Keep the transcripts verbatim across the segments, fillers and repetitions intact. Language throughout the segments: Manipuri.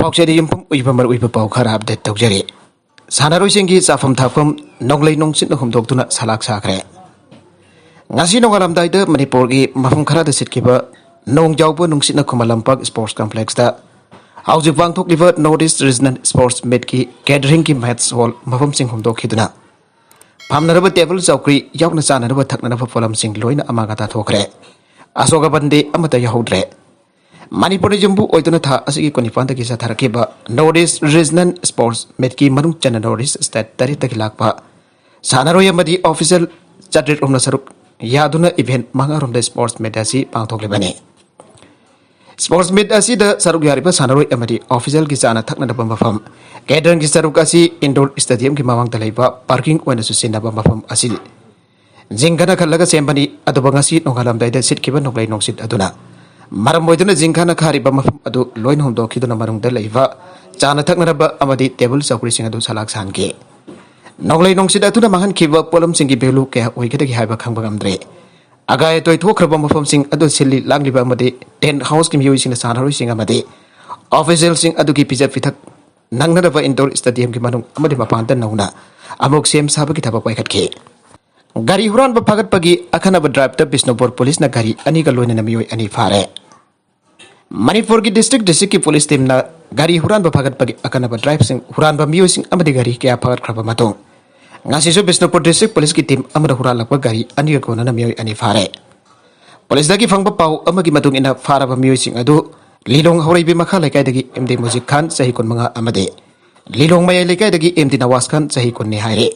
ꯄꯥꯎꯆꯦꯗ ꯌꯨꯝꯐꯝ ꯑꯣꯏꯕ ꯃꯔꯨꯑꯣꯏꯕ ꯄꯥꯎ ꯈꯔ ꯑꯞꯗꯦꯠ ꯇꯧꯖꯔꯤ꯫ ꯁꯥꯟꯅꯔꯣꯏꯁꯤꯡꯒꯤ ꯆꯥꯐꯝ ꯊꯛꯐꯝ ꯅꯣꯡꯂꯩ ꯅꯨꯡꯁꯤꯠꯅ ꯍꯨꯝꯗꯣꯛꯇꯨꯅ ꯁꯂꯥꯛ ꯁꯥꯈ꯭ꯔꯦ꯫ ꯉꯁꯤ ꯅꯣꯡꯉꯥꯜꯂꯝꯗꯥꯏꯗ ꯃꯅꯤꯄꯨꯔꯒꯤ ꯃꯐꯝ ꯈꯔꯗ ꯁꯤꯠꯈꯤꯕ ꯅꯣꯡ ꯌꯥꯎꯕ ꯅꯨꯡꯁꯤꯠꯅ ꯈꯨꯃꯟ ꯂꯝꯄꯥꯛ ꯁ꯭ꯄꯣꯔꯠꯁ ꯀꯝꯄ꯭ꯂꯦꯛꯁꯇ ꯍꯧꯖꯤꯛ ꯄꯥꯡꯊꯣꯛꯂꯤꯕ ꯅꯣꯔꯠ ꯏꯁ ꯔꯤꯖꯅꯦꯜ ꯁ꯭ꯄꯣꯔꯠꯁ ꯃꯤꯠꯀꯤ ꯀꯦꯗꯔꯤꯡꯒꯤ ꯃꯦꯠꯁ ꯍꯣꯜ ꯃꯐꯝꯁꯤꯡ ꯍꯨꯝꯗꯣꯛꯈꯤꯗꯨꯅ ꯐꯝꯅꯅꯕ ꯇꯦꯕꯜ ꯆꯧꯀ꯭ꯔꯤ ꯌꯥꯎꯅ ꯆꯥꯅꯅꯕ ꯊꯛꯅꯅꯕ ꯄꯣꯠꯂꯝꯁꯤꯡ ꯂꯣꯏꯅ ꯑꯃꯥꯡ ꯑꯇꯥ ꯊꯣꯛꯈ꯭ꯔꯦ꯫ ꯑꯁꯣꯛ ꯑꯄꯟꯗꯤ ꯑꯃꯠꯇ ꯌꯥꯎꯍꯧꯗ꯭ꯔꯦ꯫ ꯃꯅꯤꯄꯨꯔꯗ ꯌꯨꯝꯕꯨ ꯑꯣꯏꯗꯨꯅ ꯊꯥ ꯑꯁꯤꯒꯤ ꯀꯨꯟꯅꯤꯄꯥꯟꯗꯒꯤ ꯆꯠꯊꯔꯛꯈꯤꯕ ꯅꯣꯔꯠ ꯏꯁ ꯔꯤꯖꯅꯦꯜ ꯁ꯭ꯄꯣꯔꯠꯁ ꯃꯤꯠꯀꯤ ꯃꯅꯨꯡ ꯆꯟꯅ ꯅꯣꯔꯠ ꯏꯁ ꯁ꯭ꯇꯦꯠ ꯇꯔꯦꯠꯇꯒꯤ ꯂꯥꯛꯄ ꯁꯥꯟꯅꯔꯣꯏ ꯑꯃꯗꯤ ꯑꯣꯐꯤꯁꯤꯌꯦꯜ ꯆꯥꯇ꯭ꯔꯦꯠ ꯔꯣꯝꯅ ꯁꯔꯨꯛ ꯌꯥꯗꯨꯅ ꯏꯚꯦꯟꯠ ꯃꯉꯥꯔꯣꯝꯗ ꯁ꯭ꯄꯣꯔꯠꯁ ꯃꯤꯠ ꯑꯁꯤ ꯄꯥꯡꯊꯣꯛꯂꯤꯕꯅꯤ꯫ ꯁ꯭ꯄꯣꯔꯠꯁ ꯃꯤꯠ ꯑꯁꯤꯗ ꯁꯔꯨꯛ ꯌꯥꯔꯤꯕ ꯁꯥꯟꯅꯔꯣꯏ ꯑꯃꯗꯤ ꯑꯣꯐꯤꯁꯤꯌꯦꯜꯒꯤ ꯆꯥꯅ ꯊꯛꯅꯅꯕ ꯃꯐꯝ ꯀꯦꯗꯔꯤꯡꯒꯤ ꯁꯔꯨꯛ ꯑꯁꯤ ꯏꯟꯗꯣꯔ ꯁ꯭ꯇꯦꯗꯤꯌꯝꯒꯤ ꯃꯃꯥꯡꯗ ꯂꯩꯕ ꯄꯥꯔꯀꯤꯡ ꯑꯣꯏꯅꯁꯨ ꯁꯤꯖꯤꯟꯅꯕ ꯃꯐꯝ ꯑꯁꯤ ꯖꯤꯡꯒꯅ ꯈꯜꯂꯒ ꯁꯦꯝꯕꯅꯤ꯫ ꯑꯗꯨꯕꯨ ꯉꯁꯤ ꯅꯣꯡꯉꯥꯜꯂꯝꯗꯥꯏꯗ ꯁꯤꯠꯈꯤꯕ ꯅꯣꯡꯂꯩ ꯅꯨꯡꯁꯤꯠ ꯑꯗꯨꯅ ꯃꯔꯝ ꯑꯣꯏꯗꯨꯅ ꯖꯤꯡꯒꯅ ꯈꯥꯔꯤꯕ ꯃꯐꯝ ꯑꯗꯨ ꯂꯣꯏꯅ ꯍꯨꯝꯗꯣꯛꯈꯤꯗꯨꯅ ꯃꯅꯨꯡꯗ ꯂꯩꯕ ꯆꯥꯅ ꯊꯛꯅꯅꯕ ꯑꯃꯗꯤ ꯇꯦꯕꯜ ꯆꯧꯀ꯭ꯔꯤꯁꯤꯡ ꯑꯗꯨ ꯁꯂꯥꯛ ꯁꯥꯍꯟꯈꯤ꯫ ꯅꯣꯡꯂꯩ ꯅꯨꯡꯁꯤꯠ ꯑꯗꯨꯅ ꯃꯥꯡꯍꯟꯈꯤꯕ ꯄꯣꯠꯂꯝꯁꯤꯡꯒꯤ ꯚꯦꯂꯨ ꯀꯌꯥ ꯑꯣꯏꯒꯗꯒꯦ ꯍꯥꯏꯕ ꯈꯪꯕ ꯉꯝꯗ꯭ꯔꯤ꯫ ꯑꯀꯥꯏ ꯑꯇꯣꯏ ꯊꯣꯛꯈ꯭ꯔꯕ ꯃꯐꯝꯁꯤꯡ ꯑꯗꯨ ꯁꯤꯜꯂꯤ ꯂꯥꯡꯂꯤꯕ ꯑꯃꯗꯤ ꯇꯦꯟꯠ ꯍꯥꯎꯁꯀꯤ ꯃꯤꯑꯣꯏꯁꯤꯡꯅ ꯁꯥꯟꯅꯔꯣꯏꯁꯤꯡ ꯑꯃꯗꯤ ꯑꯣꯐꯤꯁꯤꯌꯦꯜꯁꯤꯡ ꯑꯗꯨꯒꯤ ꯄꯤꯖ ꯄꯤꯊꯛ ꯅꯪꯅꯅꯕ ꯏꯟꯗꯣꯔ ꯁ꯭ꯇꯦꯗꯤꯌꯝꯒꯤ ꯃꯅꯨꯡ ꯑꯃꯗꯤ ꯃꯄꯥꯟꯗ ꯅꯧꯅ ꯑꯃꯨꯛ ꯁꯦꯝ ꯁꯥꯕꯒꯤ ꯊꯕꯛ ꯄꯥꯏꯈꯠꯈꯤ꯫ ꯒꯥꯔꯤ ꯍꯨꯔꯥꯟꯕ ꯐꯥꯒꯠꯄꯒꯤ ꯑꯈꯟꯅꯕ ꯗ꯭ꯔꯥꯏꯚꯇ ꯕꯤꯁꯅꯨꯄꯨꯔ ꯄꯨꯂꯤꯁꯅ ꯒꯥꯔꯤ ꯑꯅꯤꯒ ꯂꯣꯏꯅꯅ ꯃꯤꯑꯣꯏ ꯑꯅꯤ ꯐꯥꯔꯦ꯫ ꯃꯅꯤꯄꯨꯔꯒꯤ ꯗꯤꯁꯇ꯭ꯔꯤꯛ ꯗꯤꯁꯇ꯭ꯔꯤꯛꯀꯤ ꯄꯨꯂꯤꯁ ꯇꯤꯝꯅ ꯒꯥꯔꯤ ꯍꯨꯔꯥꯟꯕ ꯐꯥꯒꯠꯄꯒꯤ ꯑꯀꯟꯅꯕ ꯗ꯭ꯔꯥꯏꯚꯁꯤꯡ, ꯍꯨꯔꯥꯟꯕ ꯃꯤꯑꯣꯏꯁꯤꯡ ꯑꯃꯗꯤ ꯒꯥꯔꯤ ꯀꯌꯥ ꯐꯥꯒꯠꯈ꯭ꯔꯕ ꯃꯇꯨꯡ, ꯉꯁꯤꯁꯨ ꯕꯤꯁꯅꯨꯄꯨꯔ ꯗꯤꯁꯇ꯭ꯔꯤꯛ ꯄꯨꯂꯤꯁꯀꯤ ꯇꯤꯝ ꯑꯃꯅ ꯍꯨꯔꯥꯜꯂꯛꯄ ꯒꯥꯔꯤ ꯑꯅꯤꯒ ꯀꯣꯟꯅꯅ ꯃꯤꯑꯣꯏ ꯑꯅꯤ ꯐꯥꯔꯦ꯫ ꯄꯨꯂꯤꯁꯇꯒꯤ ꯐꯪꯕ ꯄꯥꯎ ꯑꯃꯒꯤ ꯃꯇꯨꯡ ꯏꯟꯅ, ꯐꯥꯔꯕ ꯃꯤꯑꯣꯏꯁꯤꯡ ꯑꯗꯨ ꯂꯤꯂꯣꯡ ꯍꯧꯔꯩꯕꯤ ꯃꯈꯥ ꯂꯩꯀꯥꯏꯗꯒꯤ ꯑꯦꯝ ꯗꯤ ꯃꯨꯖꯤꯛ ꯈꯥꯟ, ꯆꯍꯤ ꯀꯨꯟꯃꯉꯥ, ꯑꯃꯗꯤ ꯂꯤꯂꯣꯡ ꯃꯌꯥꯏ ꯂꯩꯀꯥꯏꯗꯒꯤ ꯑꯦꯝ ꯗꯤ ꯅꯋꯥꯖ ꯈꯥꯟ, ꯆꯍꯤ ꯀꯨꯟꯅꯤ ꯍꯥꯏꯔꯦ꯫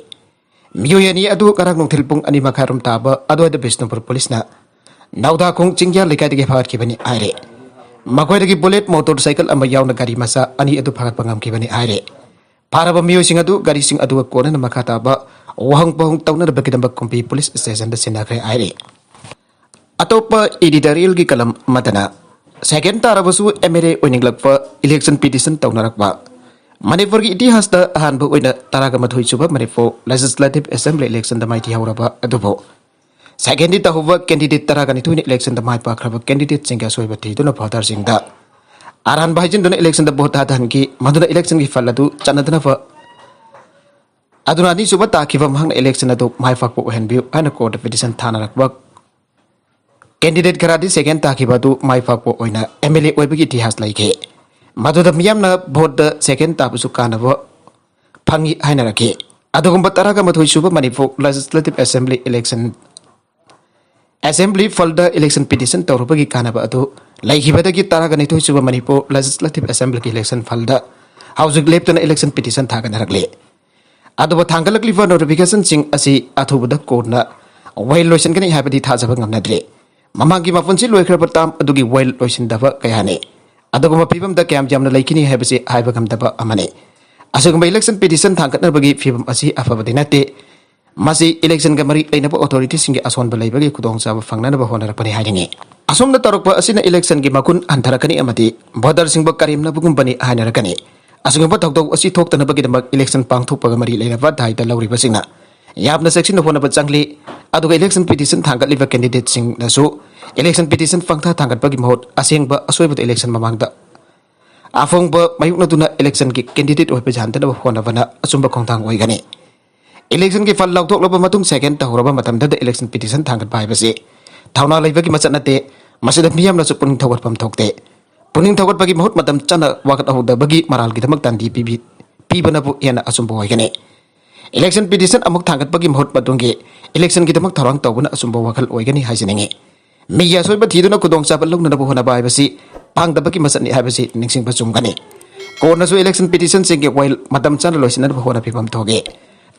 ꯃꯤꯑꯣꯏ ꯑꯅꯤ ꯑꯗꯨ ꯉꯔꯥꯡ ꯅꯨꯡꯊꯤꯜ ꯄꯨꯡ ꯑꯅꯤ ꯃꯈꯥꯏꯔꯣꯝ ꯇꯥꯕ ꯑꯗꯨꯋꯥꯏꯗ ꯕꯤꯁꯅꯨꯄꯨꯔ ꯄꯨꯂꯤꯁꯅ ꯅꯥꯎꯗꯥꯈꯣꯡ ꯆꯤꯡꯌꯥ ꯂꯩꯀꯥꯏꯗꯒꯤ ꯐꯥꯒꯠꯈꯤꯕꯅꯤ ꯍꯥꯏꯔꯦ꯫ ꯃꯈꯣꯏꯗꯒꯤ ꯕꯨꯂꯦꯠ ꯃꯣꯇꯣꯔ ꯁꯥꯏꯀꯜ ꯑꯃ ꯌꯥꯎꯅ ꯒꯥꯔꯤ ꯃꯆꯥ ꯑꯅꯤ ꯑꯗꯨ ꯐꯥꯒꯠꯄ ꯉꯝꯈꯤꯕꯅꯤ ꯍꯥꯏꯔꯦ꯫ ꯐꯥꯔꯕ ꯃꯤꯑꯣꯏꯁꯤꯡ ꯑꯗꯨ ꯒꯥꯔꯤꯁꯤꯡ ꯑꯗꯨꯒ ꯀꯣꯟꯅꯅ ꯃꯈꯥ ꯇꯥꯕ ꯋꯥꯍꯪ ꯄꯥꯎꯍꯪ ꯇꯧꯅꯅꯕꯒꯤꯗꯃꯛ ꯀꯨꯝꯕꯤ ꯄꯨꯂꯤꯁ ꯁ꯭ꯇꯦꯁꯟꯗ ꯁꯤꯟꯅꯈ꯭ꯔꯦ ꯍꯥꯏꯔꯤ꯫ ꯑꯇꯣꯞꯄ ꯏꯗꯤꯇꯣꯔꯤꯌꯦꯜꯒꯤ ꯀꯂꯝ ꯑꯃꯗꯅ, ꯁꯦꯀꯦꯟ ꯇꯥꯔꯕꯁꯨ ꯑꯦꯝ ꯑꯦꯜ ꯑꯦ ꯑꯣꯏꯅꯤꯡꯂꯛꯄ ꯏꯂꯦꯛꯁꯟ ꯄꯤꯇꯤꯁꯟ ꯇꯧꯅꯔꯛꯄ꯫ ꯃꯅꯤꯄꯨꯔꯒꯤ ꯏꯇꯤꯍꯥꯁꯇ ꯑꯍꯥꯟꯕ ꯑꯣꯏꯅ ꯇꯔꯥꯒ ꯃꯥꯊꯣꯏ ꯁꯨꯕ ꯃꯅꯤꯄꯨꯔ ꯂꯦꯖꯤꯁꯂꯦꯇꯤꯚ ꯑꯦꯁꯦꯝꯕ꯭ꯂꯤ ꯏꯂꯦꯛꯁꯟꯗ ꯃꯥꯏꯊꯤꯍꯧꯔꯕ ꯑꯗꯨꯕꯨ ꯁꯦꯀꯦꯟꯗꯤ ꯇꯥꯍꯧꯕ ꯀꯦꯟꯗꯤꯗꯦꯠ ꯇꯔꯥꯒ ꯅꯤꯊꯣꯏꯅ ꯏꯂꯦꯛꯁꯟꯗ ꯃꯥꯏ ꯄꯥꯛꯈ꯭ꯔꯕ ꯀꯦꯟꯗꯤꯗꯦꯠꯁꯤꯡꯒꯤ ꯑꯁꯣꯏꯕ ꯊꯤꯗꯨꯅ ꯚꯣꯇꯔꯁꯤꯡꯗ ꯑꯔꯥꯟꯕ ꯍꯥꯏꯖꯤꯟꯗꯨꯅ election ꯗ vote ꯊꯥꯗꯍꯟꯈꯤ꯫ ꯃꯗꯨꯅ election ꯒꯤ ꯐꯜ ꯑꯗꯨ ꯆꯠꯅꯗꯅꯕ ꯑꯗꯨꯅ ꯑꯅꯤꯁꯨꯕ ꯇꯥꯈꯤꯕ ꯃꯍꯥꯛꯅ election ꯑꯗꯨ ꯃꯥꯏ ꯄꯥꯛꯄ ꯑꯣꯏꯍꯟꯕꯤꯌꯨ ꯍꯥꯏꯅ court ꯇ petition ꯊꯥꯅꯔꯛꯄ candidate ꯈꯔꯗꯤ second ꯇꯥꯈꯤꯕ ꯑꯗꯨ ꯃꯥꯏ ꯄꯥꯛꯄ ꯑꯣꯏꯅ M L A ꯑꯣꯏꯕꯒꯤ ꯏꯇꯤꯍꯥꯁ ꯂꯩꯈꯤ꯫ ꯃꯗꯨꯗ ꯃꯤꯌꯥꯝꯅ vote ꯇ second ꯇꯥꯕꯁꯨ ꯀꯥꯟꯅꯕ ꯐꯪꯏ ꯍꯥꯏꯅꯔꯛꯈꯤ꯫ ꯑꯗꯨꯒꯨꯝꯕ ꯇꯔꯥꯒ ꯃꯥꯊꯣꯏ ꯁꯨꯕ Manipur Legislative Assembly election, Assembly ꯐꯜꯗ election petition ꯇꯧꯔꯨꯕꯒꯤ ꯀꯥꯟꯅꯕ ꯑꯗꯨ ꯂꯩꯈꯤꯕꯗꯒꯤ ꯇꯔꯥꯒ ꯅꯤꯊꯣꯏ ꯁꯨꯕ ꯃꯅꯤꯄꯨꯔ Legislative Assembly ꯒꯤ election ꯐꯜꯗ ꯍꯧꯖꯤꯛ ꯂꯦꯞꯇꯅ election petition ꯊꯥꯒꯠꯅꯔꯛꯂꯤ꯫ ꯑꯗꯨꯕꯨ ꯊꯥꯡꯒꯠꯂꯛꯂꯤꯕ notification ꯁꯤꯡ ꯑꯁꯤ ꯑꯊꯨꯕꯗ ꯀꯣꯟꯅ ꯋꯥꯌꯦꯜ ꯂꯣꯏꯁꯤꯟꯒꯅꯤ ꯍꯥꯏꯕꯗꯤ ꯊꯥꯖꯕ ꯉꯝꯅꯗ꯭ꯔꯤ꯫ ꯃꯃꯥꯡꯒꯤ ꯃꯄꯨꯟꯁꯤ ꯂꯣꯏꯈ꯭ꯔꯕ term ꯑꯗꯨꯒꯤ ꯋꯥꯌꯦꯜ ꯂꯣꯏꯁꯤꯟꯗꯕ ꯀꯌꯥꯅꯤ꯫ ꯑꯗꯨꯒꯨꯝꯕ ꯐꯤꯕꯝꯗ ꯀꯌꯥꯝ ꯌꯥꯝꯅ ꯂꯩꯈꯤꯅꯤ ꯍꯥꯏꯕꯁꯤ ꯍꯥꯏꯕ ꯉꯝꯗꯕ ꯑꯃꯅꯤ꯫ ꯑꯁꯤꯒꯨꯝꯕ election petition ꯊꯥꯡꯒꯠꯅꯕꯒꯤ ꯐꯤꯕꯝ ꯑꯁꯤ ꯑꯐꯕꯗꯤ ꯅꯠꯇꯦ꯫ ꯃꯁꯤ election ꯒ ꯃꯔꯤ ꯂꯩꯅꯕ authority ꯁꯤꯡꯒꯤ ꯑꯁꯣꯟꯕ ꯂꯩꯕꯒꯤ ꯈꯨꯗꯣꯡꯆꯥꯕ ꯐꯪꯅꯅꯕ ꯍꯣꯠꯅꯔꯛꯄꯅꯤ ꯍꯥꯏꯅꯤꯡꯏ꯫ ꯑꯁꯨꯝꯅ ꯇꯧꯔꯛꯄ ꯑꯁꯤꯅ election ꯒꯤ ꯃꯒꯨꯟ ꯍꯟꯊꯔꯛꯀꯅꯤ ꯑꯃꯗꯤ voter ꯁꯤꯡꯕꯨ ꯀꯔꯦꯝꯅꯕꯒꯨꯝꯕꯅꯤ ꯍꯥꯏꯅꯔꯛꯀꯅꯤ꯫ ꯑꯁꯤꯒꯨꯝꯕ ꯊꯧꯗꯣꯛ ꯑꯁꯤ ꯊꯣꯛꯇꯅꯕꯒꯤꯗꯃꯛ election ꯄꯥꯡꯊꯣꯛꯄꯒ ꯃꯔꯤ ꯂꯩꯅꯕ ꯗꯥꯏꯇ ꯂꯧꯔꯤꯕꯁꯤꯡꯅ ꯌꯥꯝꯅ ꯆꯦꯛꯁꯤꯟꯅ ꯍꯣꯠꯅꯕ ꯆꯪꯂꯤ꯫ ꯑꯗꯨꯒ election petition ꯊꯥꯡꯒꯠꯂꯤꯕ candidate ꯁꯤꯡꯅꯁꯨ election petition ꯄꯪꯊꯥ ꯊꯥꯡꯒꯠꯄꯒꯤ ꯃꯍꯨꯠ ꯑꯁꯦꯡꯕ ꯑꯁꯣꯏꯕꯗ election ꯃꯃꯥꯡꯗ ꯑꯐꯣꯡꯕ ꯃꯥꯌꯣꯛꯅꯗꯨꯅ election ꯒꯤ candidate ꯑꯣꯏꯕ ꯌꯥꯍꯟꯗꯅꯕ ꯍꯣꯠꯅꯕꯅ ꯑꯆꯨꯝꯕ ꯈꯣꯡꯊꯥꯡ ꯑꯣꯏꯒꯅꯤ꯫ Election ꯒꯤ ꯐꯜ ꯂꯥꯎꯊꯣꯛꯂꯕ ꯃꯇꯨꯡ second ꯇꯧꯍꯧꯔꯕ ꯃꯇꯝꯗꯗ election petition ꯊꯥꯡꯒꯠꯄ ꯍꯥꯏꯕꯁꯤ ꯊꯧꯅꯥ ꯂꯩꯕꯒꯤ ꯃꯆꯠ ꯅꯠꯇꯦ꯫ ꯃꯁꯤꯗ ꯃꯤꯌꯥꯝꯅꯁꯨ ꯄꯨꯛꯅꯤꯡ ꯊꯧꯒꯠꯐꯝ ꯊꯣꯛꯇꯦ꯫ ꯄꯨꯛꯅꯤꯡ ꯊꯧꯒꯠꯄꯒꯤ ꯃꯍꯨꯠ ꯃꯇꯝ ꯆꯥꯅ ꯋꯥꯀꯠꯍꯧꯗꯕꯒꯤ ꯃꯔꯥꯜꯒꯤꯗꯃꯛ ꯇꯥꯟꯗꯤ ꯄꯤꯕꯤ-, ꯄꯤꯕꯅꯕꯨ ꯍꯦꯟꯅ ꯑꯆꯨꯝꯕ ꯑꯣꯏꯒꯅꯤ꯫ Election petition ꯑꯃꯨꯛ ꯊꯥꯡꯒꯠꯄꯒꯤ ꯃꯍꯨꯠ ꯃꯇꯨꯡꯒꯤ election ꯒꯤꯗꯃꯛ ꯊꯧꯔꯥꯡ ꯇꯧꯕꯅ ꯑꯆꯨꯝꯕ ꯋꯥꯈꯜ ꯑꯣꯏꯒꯅꯤ ꯍꯥꯏꯖꯅꯤꯡꯏ꯫ ꯃꯤꯒꯤ ꯑꯁꯣꯏꯕ ꯊꯤꯗꯨꯅ ꯈꯨꯗꯣꯡꯆꯥꯕ ꯂꯧꯅꯅꯕ ꯍꯣꯠꯅꯕ ꯍꯥꯏꯕꯁꯤ ꯄꯥꯡꯗꯕꯒꯤ ꯃꯆꯠꯅꯤ ꯍꯥꯏꯕꯁꯤ ꯅꯤꯡꯁꯤꯡꯕ ꯆꯨꯝꯒꯅꯤ꯫ ꯀꯣꯟꯅꯁꯨ election petition ꯁꯤꯡꯒꯤ ꯋꯥꯌꯦꯜ ꯃꯇꯝ ꯆꯥꯅ ꯂꯣꯏꯁꯤꯟꯅꯅꯕ ꯍꯣꯠꯅꯕꯤꯐꯝ ꯊꯣꯛꯏ꯫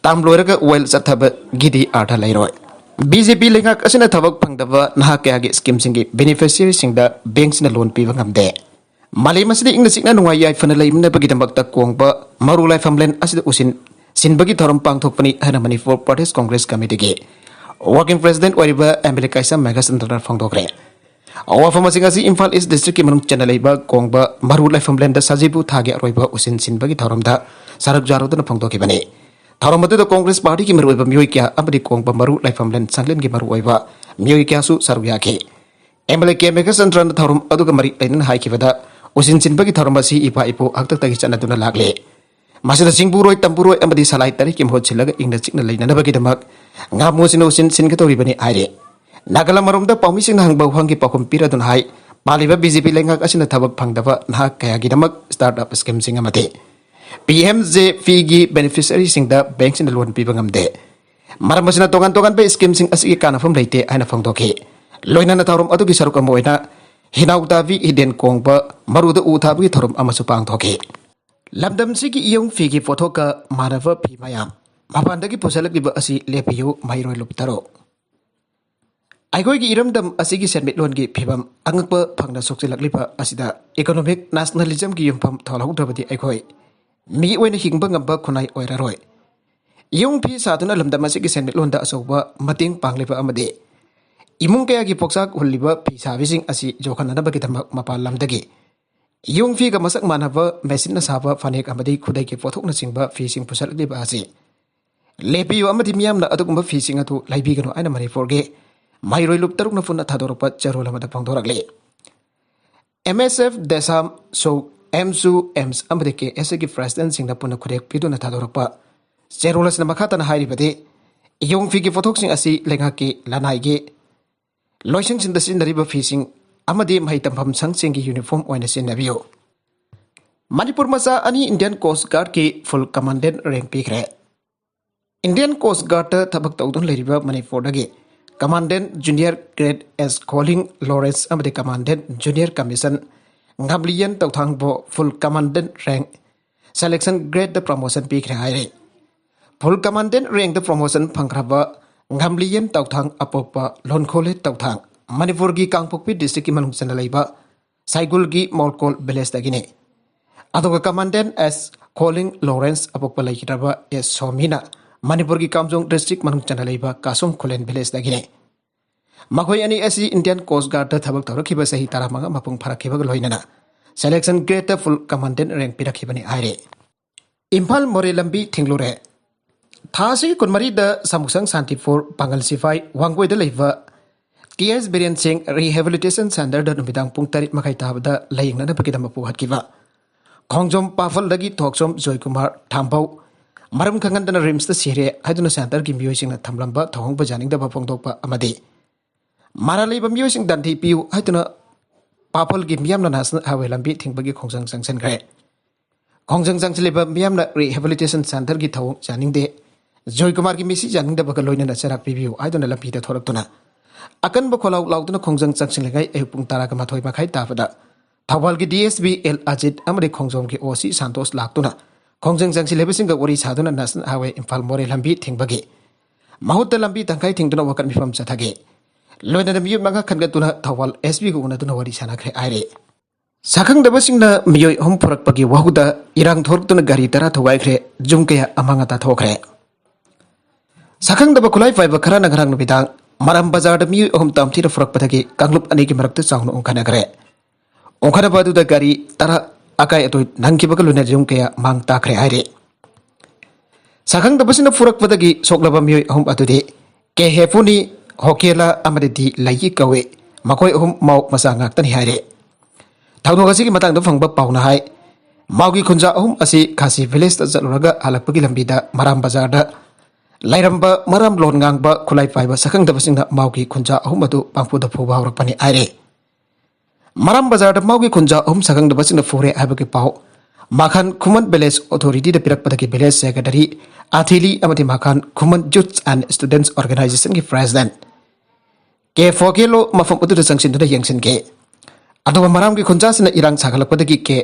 Term ꯂꯣꯏꯔꯒ ꯋꯥꯌꯦꯜ ꯆꯠꯊꯕꯒꯤꯗꯤ ꯑꯔꯊ ꯂꯩꯔꯣꯏ꯫ B J P ꯂꯩꯉꯥꯛ ꯑꯁꯤꯅ ꯊꯕꯛ ꯐꯪꯗꯕ ꯅꯍꯥ ꯀꯌꯥꯒꯤ scheme ꯁꯤꯡꯒꯤ beneficiary ꯁꯤꯡꯗ bank ꯁꯤꯡꯅ loan ꯄꯤꯕ ꯉꯝꯗꯦ꯫ ꯃꯥꯂꯦꯝ ꯑꯁꯤꯗ ꯏꯪꯅ ꯆꯤꯛꯅ ꯅꯨꯡꯉꯥꯏ ꯌꯥꯏꯐꯅ ꯂꯩꯃꯤꯟꯅꯕꯒꯤꯗꯃꯛꯇ ꯀꯣꯡꯕ ꯃꯔꯨ ꯂꯥꯏꯐꯝꯂꯦꯟ ꯑꯁꯤꯗ ꯎꯁꯤꯟ ꯁꯤꯟꯕꯒꯤ ꯊꯧꯔꯝ ꯄꯥꯡꯊꯣꯛꯄꯅꯤ ꯍꯥꯏꯅ ꯃꯅꯤꯄꯨꯔ Pradesh Congress Committee ꯒꯤ working president ꯑꯣꯏꯔꯤꯕ M L A ꯀꯩꯁꯥꯝ ꯃꯦꯘꯆꯟꯗ꯭ꯔꯅ ꯐꯣꯡꯗꯣꯛꯈ꯭ꯔꯦ꯫ ꯋꯥꯐꯝ ꯑꯁꯤꯡ ꯑꯁꯤ ꯏꯝꯐꯥꯜ East District ꯀꯤ ꯃꯅꯨꯡ ꯆꯟꯅ ꯂꯩꯕ ꯀꯣꯡꯕ ꯃꯔꯨ ꯂꯥꯏꯐꯝꯂꯦꯟꯗ ꯁꯖꯤꯕꯨ ꯊꯥꯒꯤ ꯑꯔꯣꯏꯕ ꯎꯁꯤꯟ ꯁꯤꯟꯕꯒꯤ ꯊꯧꯔꯝꯗ ꯁꯔꯨꯛ ꯌꯥꯔꯨꯗꯨꯅ ꯐꯣꯡꯗꯣꯛꯈꯤꯕꯅꯤ꯫ ꯊꯧꯔꯝ ꯑꯗꯨꯗ Congress Party ꯒꯤ ꯃꯔꯨꯑꯣꯏꯕ ꯃꯤꯑꯣꯏ ꯀꯌꯥ ꯑꯃꯗꯤ ꯀꯣꯡꯕ ꯃꯔꯨ ꯂꯥꯏꯐꯝꯂꯦꯟ ꯁꯪꯂꯦꯟꯒꯤ ꯃꯔꯨꯑꯣꯏꯕ ꯃꯤꯑꯣꯏ ꯀꯌꯥꯁꯨ ꯁꯔꯨꯛ ꯌꯥꯈꯤ꯫ M L A K ꯃꯦꯘꯆꯟꯗ꯭ꯔꯅ ꯊꯧꯔꯝ ꯑꯗꯨꯒ ꯃꯔꯤ ꯂꯩꯅꯅ ꯍꯥꯏꯈꯤꯕꯗ, ꯎꯆꯤꯟ ꯆꯤꯟꯕꯒꯤ ꯊꯧꯔꯝ ꯑꯁꯤ ꯏꯄꯥ ꯏꯄꯨ ꯍꯥꯛꯇꯛꯇꯒꯤ ꯆꯠꯅꯗꯨꯅ ꯂꯥꯛꯂꯤ꯫ ꯃꯁꯤꯗ ꯆꯤꯡꯕꯨꯔꯣꯏ ꯇꯝꯕꯨꯔꯣꯏ ꯑꯃꯗꯤ ꯁꯂꯥꯏ ꯇꯔꯦꯠꯀꯤ ꯃꯍꯨꯠ ꯁꯤꯜꯂꯒ ꯏꯪꯅ ꯆꯤꯛꯅ ꯂꯩꯅꯅꯕꯒꯤꯗꯃꯛ ꯉꯥꯃꯨꯁꯤꯅ ꯎꯆꯤꯟ ꯁꯤꯟꯒꯗꯧꯔꯤꯕꯅꯤ ꯍꯥꯏꯔꯤ꯫ ꯅꯥꯒꯥꯂꯝ ꯑꯃꯔꯣꯝꯗ ꯄꯥꯎꯃꯤꯁꯤꯡꯅ ꯍꯪꯕ ꯋꯥꯍꯪꯒꯤ ꯄꯥꯎꯈꯨꯝ ꯄꯤꯔꯗꯨꯅ ꯍꯥꯏ, ꯄꯥꯜꯂꯤꯕ ꯕꯤ ꯖꯦ ꯄꯤ ꯂꯩꯉꯥꯛ ꯑꯁꯤꯅ ꯊꯕꯛ ꯐꯪꯗꯕ ꯅꯍꯥ ꯀꯌꯥꯒꯤꯗꯃꯛ startup scheme ꯁꯤꯡ ꯑꯃꯗꯤ ꯄꯤ ꯑꯦꯝ ꯖꯦ ꯄꯤ ꯒꯤ beneficiary ꯁꯤꯡꯗ bank ꯁꯤꯡꯅ loan ꯄꯤꯕ ꯉꯝꯗꯦ꯫ ꯃꯔꯝ ꯑꯁꯤꯅ ꯇꯣꯉꯥꯟ ꯇꯣꯉꯥꯟꯕ scheme ꯁꯤꯡ ꯑꯁꯤꯒꯤ ꯀꯥꯟꯅꯐꯝ ꯂꯩꯇꯦ ꯍꯥꯏꯅ ꯐꯣꯡꯗꯣꯛꯈꯤ꯫ ꯂꯣꯏꯅꯅ ꯊꯧꯔꯝ ꯑꯗꯨꯒꯤ ꯁꯔꯨꯛ ꯑꯃ ꯑꯣꯏꯅ ꯍꯤꯅꯥꯎꯇꯥꯕꯤ ꯍꯤꯗꯦꯟ ꯀꯣꯡꯕ ꯃꯔꯨꯗ ꯎ ꯊꯥꯕꯒꯤ ꯊꯧꯔꯝ ꯑꯃꯁꯨ ꯄꯥꯡꯊꯣꯛꯈꯤ꯫ ꯂꯝꯗꯝꯁꯤꯒꯤ ꯏꯌꯣꯡ ꯐꯤꯒꯤ ꯄꯣꯠꯊꯣꯛꯀ ꯃꯥꯟꯅꯕ ꯐꯤ ꯃꯌꯥꯝ ꯃꯄꯥꯟꯗꯒꯤ ꯄꯨꯁꯤꯜꯂꯛꯂꯤꯕ ꯑꯁꯤ ꯂꯦꯞꯄꯤꯌꯨ, ꯃꯍꯩꯔꯣꯏ ꯂꯨꯞ ꯇꯔꯨꯛ꯫ ꯑꯩꯈꯣꯏꯒꯤ ꯏꯔꯝꯗꯝ ꯑꯁꯤꯒꯤ ꯁꯦꯟꯃꯤꯠꯂꯣꯟꯒꯤ ꯐꯤꯕꯝ ꯑꯉꯛꯄ ꯐꯪꯅ ꯁꯣꯛꯆꯤꯜꯂꯛꯂꯤꯕ ꯑꯁꯤꯗ economic nationalism ꯒꯤ ꯌꯨꯝꯐꯝ ꯊꯣꯜꯍꯧꯗ꯭ꯔꯕꯗꯤ ꯑꯩꯈꯣꯏ ꯃꯤ ꯑꯣꯏꯅ ꯍꯤꯡꯕ ꯉꯝꯕ ꯈꯨꯟꯅꯥꯏ ꯑꯣꯏꯔꯔꯣꯏ꯫ ꯏꯌꯣꯡ ꯐꯤ ꯁꯥꯗꯨꯅ ꯂꯝꯗꯝ ꯑꯁꯤꯒꯤ ꯁꯦꯟꯃꯤꯠꯂꯣꯟꯗ ꯑꯆꯧꯕ ꯃꯇꯦꯡ ꯄꯥꯡꯂꯤꯕ ꯑꯃꯗꯤ ꯏꯃꯨꯡ ꯀꯌꯥꯒꯤ ꯄꯣꯛꯆꯥꯛ ꯍꯨꯜꯂꯤꯕ ꯐꯤ ꯁꯥꯕꯤꯁꯤꯡ ꯑꯁꯤ ꯌꯣꯛꯈꯠꯅꯅꯕꯒꯤꯗꯃꯛ ꯃꯄꯥꯟ ꯂꯝꯗꯒꯤ ꯏꯌꯣꯡ ꯐꯤꯒ ꯃꯁꯛ ꯃꯥꯟꯅꯕ ꯃꯦꯆꯤꯟꯅ ꯁꯥꯕ ꯐꯅꯦꯛ ꯑꯃꯗꯤ ꯈꯨꯗꯩꯒꯤ ꯄꯣꯠꯊꯣꯛꯅꯆꯤꯡꯕ ꯐꯤꯁꯤꯡ ꯄꯨꯁꯜꯂꯛꯂꯤꯕ ꯑꯁꯤ ꯂꯦꯞꯄꯤꯌꯨ ꯑꯃꯗꯤ ꯃꯤꯌꯥꯝꯅ ꯑꯗꯨꯒꯨꯝꯕ ꯐꯤꯁꯤꯡ ꯑꯗꯨ ꯂꯩꯕꯤꯒꯅꯨ ꯍꯥꯏꯅ ꯃꯅꯤꯄꯨꯔꯒꯤ ꯃꯍꯩꯔꯣꯏ ꯂꯨꯞ ꯇꯔꯨꯛꯅ ꯄꯨꯟꯅ ꯊꯥꯗꯣꯔꯛꯄ ꯆꯦꯔꯣꯜ ꯑꯃꯗ ꯐꯣꯡꯗꯣꯔꯛꯂꯤ꯫ ꯑꯦꯝ ꯑꯦꯁ ꯑꯦꯐ, ꯗꯦꯁꯥꯝ, ꯁꯣꯛ, ꯑꯦꯝꯁꯨ, ꯑꯦꯝꯁ ꯑꯃꯗꯤ ꯀꯦ ꯑꯦꯁ ꯑꯦꯒꯤ president ꯁꯤꯡꯅ ꯄꯨꯟꯅ ꯈꯨꯗꯦꯛ ꯄꯤꯗꯨꯅ ꯊꯥꯗꯣꯔꯛꯄ ꯆꯦꯔꯣꯜ ꯑꯁꯤꯅ ꯃꯈꯥ ꯇꯥꯅ ꯍꯥꯏꯔꯤꯕꯗꯤ, ꯏꯌꯣꯡ ꯐꯤꯒꯤ ꯄꯣꯠꯊꯣꯛꯁꯤꯡ ꯑꯁꯤ ꯂꯩꯉꯥꯛꯀꯤ ꯂꯅꯥꯏꯒꯤ ꯂꯣꯏꯁꯪꯁꯤꯡꯗ ꯁꯤꯖꯤꯟꯅꯔꯤꯕ ꯐꯤꯁꯤꯡ ꯑꯃꯗꯤ ꯃꯍꯩ ꯇꯝꯐꯝ ꯁꯪꯁꯤꯡꯒꯤ uniform ꯑꯣꯏꯅ ꯁꯤꯖꯤꯟꯅꯕꯤꯌꯨ꯫ ꯃꯅꯤꯄꯨꯔ ꯃꯆꯥ ꯑꯅꯤ Indian Coast Guard ꯀꯤ full commandant rank ꯄꯤꯈ꯭ꯔꯦ꯫ Indian Coast Guard ꯇ ꯊꯕꯛ ꯇꯧꯗꯨꯅ ꯂꯩꯔꯤꯕ ꯃꯅꯤꯄꯨꯔꯗꯒꯤ Commandant Junior Grade S Kholing Lawrence ꯑꯃꯗꯤ Commandant Junior Commission ꯉꯝꯂꯤꯌꯦꯟ ꯇꯧꯊꯥꯡꯕꯨ full commandant rank selection grade ꯇ promotion ꯄꯤꯈ꯭ꯔꯦ ꯍꯥꯏꯔꯤ꯫ Full commandant rank ꯇ promotion ꯐꯪꯈ꯭ꯔꯕ ꯉꯝꯂꯤꯌꯦꯟ ꯇꯧꯊꯥꯡ ꯑꯄꯣꯛꯄ ꯂꯣꯟꯈꯣꯂꯦ ꯇꯧꯊꯥꯡ ꯃꯅꯤꯄꯨꯔꯒꯤ ꯀꯥꯡꯄꯣꯛꯄꯤ district ꯀꯤ ꯃꯅꯨꯡ ꯆꯟꯅ ꯂꯩꯕ ꯁꯥꯏꯒꯨꯜꯒꯤ ꯃꯣꯜꯀꯣꯜ village ꯇꯒꯤꯅꯤ꯫ ꯑꯗꯨꯒ Commandant S ꯈꯣꯂꯤꯡ ꯂꯣꯔꯦꯟꯁ ꯑꯄꯣꯛꯄ ꯂꯩꯈꯤꯗ꯭ꯔꯕ ꯑꯦꯁ ꯁꯣꯃꯤꯅ ꯃꯅꯤꯄꯨꯔꯒꯤ ꯀꯥꯝꯖꯣꯡ district ꯃꯅꯨꯡ ꯆꯟꯅ ꯂꯩꯕ ꯀꯥꯁꯣꯡ ꯈꯨꯂꯦꯟ village ꯇꯒꯤꯅꯤ꯫ ꯃꯈꯣꯏ ꯑꯅꯤ ꯑꯁꯤ Indian Coast Guard ꯇ ꯊꯕꯛ ꯇꯧꯔꯛꯈꯤꯕ ꯆꯍꯤ ꯇꯔꯥꯃꯉꯥ ꯃꯄꯨꯡ ꯐꯥꯔꯛꯈꯤꯕꯒ ꯂꯣꯏꯅꯅ selection grade ꯇ full commandant rank ꯄꯤꯔꯛꯈꯤꯕꯅꯤ ꯍꯥꯏꯔꯤ꯫ ꯏꯝꯐꯥꯜ ꯃꯣꯔꯦ ꯂꯝꯕꯤ ꯊꯤꯡꯂꯨꯔꯦ꯫ ꯊꯥ ꯑꯁꯤꯒꯤ ꯀꯨꯟꯃꯔꯤꯗ ꯁꯥꯃꯨꯁꯪ ꯁꯥꯟꯇꯤꯄꯨꯔ ꯄꯥꯡꯒꯜ ꯁꯤꯐꯥꯏ ꯋꯥꯡꯒꯣꯏꯗ ꯂꯩꯕ ꯇꯤ ꯑꯦꯁ ꯕꯤꯔꯦꯟ ꯁꯤꯡ ꯔꯤꯍꯦꯕꯤꯂꯤꯇꯦꯁꯟ ꯁꯦꯟꯇꯔꯗ ꯅꯨꯃꯤꯗꯥꯡ ꯄꯨꯡ ꯇꯔꯦꯠ ꯃꯈꯥꯏ ꯇꯥꯕꯗ ꯂꯥꯌꯦꯡꯅꯅꯕꯒꯤꯗꯃꯛ ꯄꯨꯈꯠꯈꯤꯕ ꯈꯣꯡꯖꯣꯝ ꯄꯥꯐꯜꯗꯒꯤ ꯊꯣꯛꯆꯣꯝ ꯖꯣꯏꯀꯨꯃꯥꯔ ꯊꯥꯝꯕꯧ ꯃꯔꯝ ꯈꯪꯍꯟꯗꯅ ꯔꯤꯝꯁꯇ ꯁꯤꯔꯦ ꯍꯥꯏꯗꯨꯅ ꯁꯦꯟꯇꯔꯒꯤ ꯃꯤꯑꯣꯏꯁꯤꯡꯅ ꯊꯝꯂꯝꯕ ꯊꯧꯑꯣꯡꯕ ꯌꯥꯅꯤꯡꯗꯕ ꯐꯣꯡꯗꯣꯛꯄ ꯑꯃꯗꯤ ꯃꯔꯥꯜ ꯂꯩꯕ ꯃꯤꯑꯣꯏꯁꯤꯡ ꯗꯟꯗꯤ ꯄꯤꯌꯨ ꯍꯥꯏꯗꯨꯅ ꯄꯥꯐꯜꯒꯤ ꯃꯤꯌꯥꯝꯅ ꯅꯦꯁꯅꯦꯜ ꯍꯥꯏꯋꯦ ꯂꯝꯕꯤ ꯊꯤꯡꯕꯒꯤ ꯈꯣꯡꯖꯪ ꯆꯪꯁꯤꯟꯈ꯭ꯔꯦ꯫ ꯈꯣꯡꯖꯪ ꯆꯪꯁꯤꯜꯂꯤꯕ ꯃꯤꯌꯥꯝꯅ ꯔꯤꯍꯦꯕꯤꯂꯤꯇꯦꯁꯟ ꯁꯦꯟꯇꯔꯒꯤ ꯊꯧꯑꯣꯡ ꯌꯥꯅꯤꯡꯗꯦ, ꯖꯣꯏꯀꯨꯃꯥꯔꯒꯤ ꯃꯤꯁꯤ ꯌꯥꯅꯤꯡꯗꯕꯒ ꯂꯣꯏꯅꯅ ꯆꯩꯔꯥꯛ ꯄꯤꯕꯤꯌꯨ ꯍꯥꯏꯗꯨꯅ ꯂꯝꯕꯤꯗ ꯊꯣꯔꯛꯇꯨꯅ ꯑꯀꯟꯕ ꯈꯣꯜꯂꯥꯎ ꯂꯥꯎꯗꯨꯅ ꯈꯣꯡꯖꯪ ꯆꯪꯁꯤꯜꯂꯤꯉꯩ ꯑꯌꯨꯛ ꯄꯨꯡ ꯇꯔꯥꯒ ꯃꯥꯊꯣꯏ ꯃꯈꯥꯏ ꯇꯥꯕꯗ ꯊꯧꯕꯥꯜꯒꯤ D S P L Ajit ꯑꯃꯗꯤ ꯈꯣꯡꯖꯣꯝꯒꯤ ꯑꯣ ꯁꯤ ꯁꯥꯟꯇꯣꯁ ꯂꯥꯛꯇꯨꯅ ꯈꯣꯡꯖꯪ ꯆꯪꯁꯤꯜꯂꯤꯕꯁꯤꯡꯒ ꯋꯥꯔꯤ ꯁꯥꯗꯨꯅ ꯅꯦꯁꯅꯦꯜ ꯍꯥꯏꯋꯦ ꯏꯝꯐꯥꯜ ꯃꯣꯔꯦ ꯂꯝꯕꯤ ꯊꯤꯡꯕꯒꯤ ꯃꯍꯨꯠꯇ ꯂꯝꯕꯤ ꯇꯪꯈꯥꯏ ꯊꯤꯡꯗꯨꯅ ꯋꯥꯀꯠ ꯃꯤꯐꯝ ꯆꯠꯊꯈꯤ꯫ ꯂꯣꯏꯅꯅ ꯃꯤꯑꯣꯏ ꯃꯉꯥ ꯈꯟꯒꯠꯇꯨꯅ ꯊꯧꯕꯥꯜ ꯑꯦꯁ ꯄꯤꯒ ꯎꯅꯗꯨꯅ ꯋꯥꯔꯤ ꯁꯥꯟꯅꯈ꯭ꯔꯦ ꯍꯥꯏꯔꯦ꯫ ꯁꯥꯈꯪꯗꯕꯁꯤꯡꯅ ꯃꯤꯑꯣꯏ ꯑꯍꯨꯝ ꯄꯨꯔꯛꯄꯒꯤ ꯋꯥꯍꯧꯗ ꯏꯔꯥꯡ ꯊꯣꯔꯛꯇꯨꯅ ꯒꯥꯔꯤ ꯇꯔꯥ ꯊꯨꯒꯥꯏꯈ꯭ꯔꯦ, ꯌꯨꯝ ꯀꯌꯥ ꯑꯃꯥꯡ ꯑꯇꯥ ꯊꯣꯛꯈ꯭ꯔꯦ꯫ ꯁꯥꯈꯪꯗꯕ ꯈꯨꯠꯂꯥꯏ ꯄꯥꯏꯕ ꯈꯔꯅ ꯉꯔꯥꯡ ꯅꯨꯃꯤꯗꯥꯡ ꯃꯔꯥꯝ ꯕꯖꯥꯔꯗ ꯃꯤꯑꯣꯏ ꯑꯍꯨꯝ ꯇꯝꯊꯤꯅ ꯄꯨꯔꯛꯄꯗꯒꯤ ꯀꯥꯡꯂꯨꯞ ꯑꯅꯤꯒꯤ ꯃꯔꯛꯇ ꯆꯥꯎꯅ ꯑꯣꯟꯈꯠꯅꯈ꯭ꯔꯦ꯫ ꯑꯣꯟꯈꯠꯅꯕ ꯑꯗꯨꯗ ꯒꯥꯔꯤ ꯇꯔꯥ ꯑꯀꯥꯏ ꯑꯇꯣꯏ ꯅꯪꯈꯤꯕꯒ ꯂꯣꯏꯅꯅ ꯌꯨꯝ ꯀꯌꯥ ꯃꯥꯡ ꯇꯥꯛꯈ꯭ꯔꯦ ꯍꯥꯏꯔꯤ꯫ ꯁꯥꯈꯪꯗꯕꯁꯤꯡꯅ ꯄꯨꯔꯛꯄꯗꯒꯤ ꯁꯣꯛꯂꯕ ꯃꯤꯑꯣꯏ ꯑꯍꯨꯝ ꯑꯗꯨꯗꯤ ꯀꯦ ꯍꯦꯄꯨꯅꯤ, ꯍꯣꯀꯦꯂꯥ ꯑꯃꯗꯤ ꯗꯤ ꯂꯩꯌꯤ ꯀꯧꯏ꯫ ꯃꯈꯣꯏ ꯑꯍꯨꯝ ꯃꯥꯎ ꯃꯆꯥ ꯉꯥꯛꯇꯅꯤ ꯍꯥꯏꯔꯤ꯫ ꯊꯧꯗꯣꯛ ꯑꯁꯤꯒꯤ ꯃꯇꯥꯡꯗ ꯐꯪꯕ ꯄꯥꯎꯅ ꯍꯥꯏ, ꯃꯥꯎꯒꯤ ꯈꯨꯟꯖꯥ ꯑꯍꯨꯝ ꯑꯁꯤ ꯈꯥꯁꯤ ꯚꯤꯂꯦꯖꯇ ꯆꯠꯂꯨꯔꯒ ꯍꯜꯂꯛꯄꯒꯤ ꯂꯝꯕꯤꯗ ꯃꯔꯥꯝ ꯕꯖꯥꯔꯗ ꯂꯩꯔꯝꯕ ꯃꯔꯥꯝ ꯂꯣꯟ ꯉꯥꯡꯕ ꯈꯨꯠꯂꯥꯏ ꯄꯥꯏꯕ ꯁꯛꯈꯪꯗꯕꯁꯤꯡꯅ ꯃꯥꯎꯒꯤ ꯈꯨꯟꯖꯥ ꯑꯍꯨꯝ ꯑꯗꯨ ꯄꯥꯡꯐꯨꯗ ꯐꯨꯕ ꯍꯧꯔꯛꯄꯅꯤ ꯍꯥꯏꯔꯤ꯫ ꯃꯔꯥꯝ ꯕꯖꯥꯔꯗ ꯃꯥꯎꯒꯤ ꯈꯨꯟꯖꯥ ꯑꯍꯨꯝ ꯁꯛꯈꯪꯗꯕꯁꯤꯡꯅ ꯐꯨꯔꯦ ꯍꯥꯏꯕꯒꯤ ꯄꯥꯎ ꯃꯈꯥꯟ ꯈꯨꯃꯟ ꯚꯤꯂꯦꯖ ꯑꯣꯊꯣꯔꯤꯇꯤꯗ ꯄꯤꯔꯛꯄꯗꯒꯤ ꯚꯤꯂꯦꯖ ꯁꯦꯀ꯭ꯔꯦꯇꯔꯤ ꯑꯊꯤꯂꯤ ꯑꯃꯗꯤ ꯃꯈꯥꯟ ꯈꯨꯃꯟ ꯌꯨꯠꯁ ꯑꯦꯟ ꯁ꯭ꯇꯨꯗꯦꯟꯠꯁ ꯑꯣꯔꯒꯅꯥꯏꯖꯦꯁꯟꯒꯤ ꯄ꯭ꯔꯦꯁꯤꯗꯦꯟꯠ ꯀꯦ ꯐꯣꯀꯦꯂꯣ ꯃꯐꯝ ꯑꯗꯨꯗ ꯆꯪꯁꯤꯟꯗꯨꯅ ꯌꯦꯡꯁꯤꯟꯈꯤ꯫ ꯑꯗꯨꯒ ꯃꯔꯥꯝꯒꯤ ꯈꯨꯟꯖꯥꯁꯤꯡꯅ ꯏꯔꯥꯡ ꯁꯥꯒꯠꯂꯛꯄꯗꯒꯤ ꯀꯦ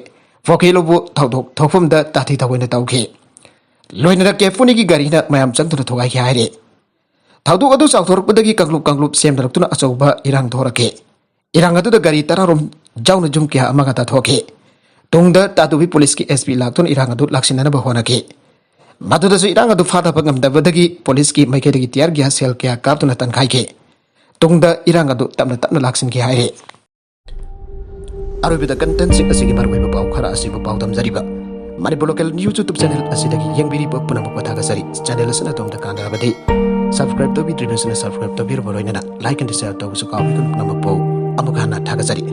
ꯐꯣꯀꯦꯂꯣꯕꯨ ꯊꯧꯗꯣꯛ ꯊꯣꯛꯐꯝꯗ ꯇꯥꯊꯤ ꯇꯥꯑꯣꯏꯅ ꯇꯧꯈꯤ꯫ ꯂꯣꯏꯅꯅ ꯀꯦ ꯐꯨꯅꯤꯒꯤ ꯒꯥꯔꯤꯅ ꯃꯌꯥꯝ ꯆꯪꯗꯨꯅ ꯊꯨꯒꯥꯏꯈꯤ ꯍꯥꯏꯔꯤ꯫ ꯊꯧꯗꯣꯛ ꯑꯗꯨ ꯆꯥꯎꯊꯣꯔꯛꯄꯗꯒꯤ ꯀꯥꯡꯂꯨꯞ ꯀꯥꯡꯂꯨꯞ ꯁꯦꯝꯅꯔꯛꯇꯨꯅ ꯑꯆꯧꯕ ꯏꯔꯥꯡ ꯊꯣꯔꯛꯈꯤ꯫ ꯏꯔꯥꯡ ꯑꯗꯨꯗ ꯒꯥꯔꯤ ꯇꯔꯥꯔꯣꯝ ꯌꯥꯎꯅ ꯌꯨꯝ ꯀꯌꯥ ꯑꯃꯒ ꯇꯥꯊꯣꯛꯈꯤ꯫ ꯇꯨꯡꯗ ꯇꯥꯗꯨꯕꯤ ꯄꯨꯂꯤꯁꯀꯤ ꯑꯦꯁ ꯄꯤ ꯂꯥꯛꯇꯨꯅ ꯏꯔꯥꯡ ꯑꯗꯨ ꯂꯥꯛꯁꯤꯟꯅꯅꯕ ꯍꯣꯠꯅꯈꯤ꯫ ꯃꯗꯨꯗꯁꯨ ꯏꯔꯥꯡ ꯑꯗꯨ ꯐꯥꯊꯕ ꯉꯝꯗꯕꯗꯒꯤ ꯄꯨꯂꯤꯁꯀꯤ ꯃꯥꯏꯀꯩꯗꯒꯤ ꯇꯤꯌꯥꯔ ꯒ꯭ꯌꯥꯁ ꯁꯦꯜ ꯀꯌꯥ ꯀꯥꯞꯇꯨꯅ ꯇꯥꯟꯈꯥꯏꯈꯤ꯫ ꯇꯨꯡꯗ ꯏꯔꯥꯡ ꯑꯗꯨ ꯇꯞꯅ ꯇꯞꯅ ꯂꯥꯛꯁꯤꯟꯈꯤ ꯍꯥꯏꯔꯤ꯫ ꯑꯔꯣꯏꯕꯗ ꯀꯟꯇꯦꯟꯁꯤꯡ ꯑꯁꯤꯒꯤ ꯃꯔꯨꯑꯣꯏꯕ ꯄꯥꯎ ꯈꯔ ꯑꯁꯤꯕꯨ ꯄꯥꯎꯗꯝꯖꯔꯤꯕ Manipur local news YouTube channel ꯑꯁꯤꯗꯒꯤ ꯌꯦꯡꯕꯤꯔꯤꯕ ꯄꯨꯝꯅꯃꯛꯄꯨ ꯊꯥꯒꯠꯆꯔꯤ꯫ ꯆꯦꯅꯦꯜ ꯑꯁꯤꯅ ꯑꯗꯣꯝꯗ ꯀꯥꯟꯅꯔꯕꯗꯤ Subscribe ꯇꯧꯕꯤꯗ꯭ꯔꯤꯕꯁꯤꯅ subscribe ꯇꯧꯕꯤꯔꯕ ꯂꯣꯏꯅꯅ like and share ꯇꯧꯕꯁꯨ ꯀꯥꯎꯕꯤꯒꯅꯨ꯫ ꯄꯨꯝꯅꯃꯛꯄꯨ ꯑꯃꯨꯛ ꯍꯟꯅ ꯊꯥꯒꯠꯆꯔꯤ꯫